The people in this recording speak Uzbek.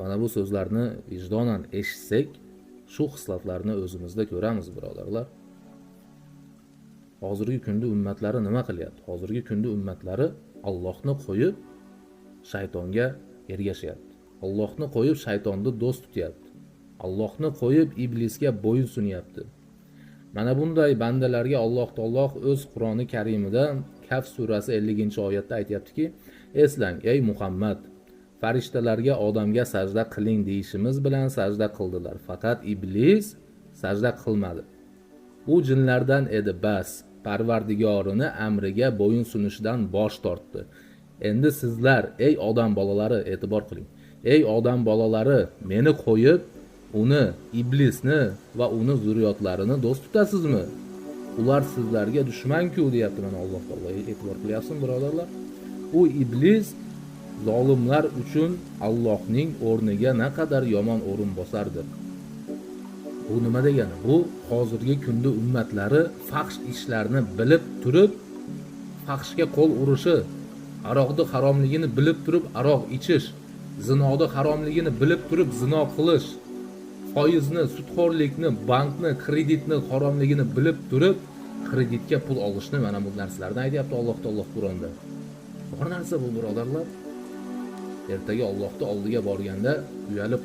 Mana bu so'zlarni vijdonan eshitsak, shu xislatlarni o'zimizda ko'ramiz, birodarlar. Hozirgi kunda ummatlari nima qilyapti? Hozirgi kunda ummatlari Allohni qo'yib shaytonga ergashyapti. Allohni qo'yib shaytonni do'st tutyapti. Allohni qo'yib iblisga bo'yin sunyapti. Mana bunday bandalarga Alloh taolo o'z Qur'oni Karimida Kaf surasi 50-oyatda aytyaptiki: "Eslang, ey Muhammad, farishtalarga odamga sajda qiling deyishimiz bilan sajda qildilar. Faqat iblis sajda qilmadi. U jinlardan edi, bas, Parvardigorini amriga bo'yin sunishdan bosh tortdi. Endi sizlar, ey odam bolalari, e'tibor qiling. Ey odam bolalari, meni qo'yib, uni, iblisni va uni zurriyotlarini do'st tutasizmi? Ular sizlarga dushman-ku", deyapti mana Alloh taolo. E'tibor qilyapsizmi, birodarlar? U iblis zolimlar uchun Allohning o'rniga naqadar yomon o'rinbosardir. Bu nima degani? Bu hozirgi kunda ummatlari fahsh ishlarni bilib turib, fahshga qo'l urishi, aroqni haromligini bilib turib aroq ichish, zinoni haromligini bilib turib zino qilish, foizni, sudxo'rlikni, bankni, kreditni haromligini bilib turib kreditga pul olishni, mana bu narsalarni aytyapti Alloh taolo Qur'onda. Bor narsa bu, birodarlar. Ertaga Allohni oldiga borganda uyalib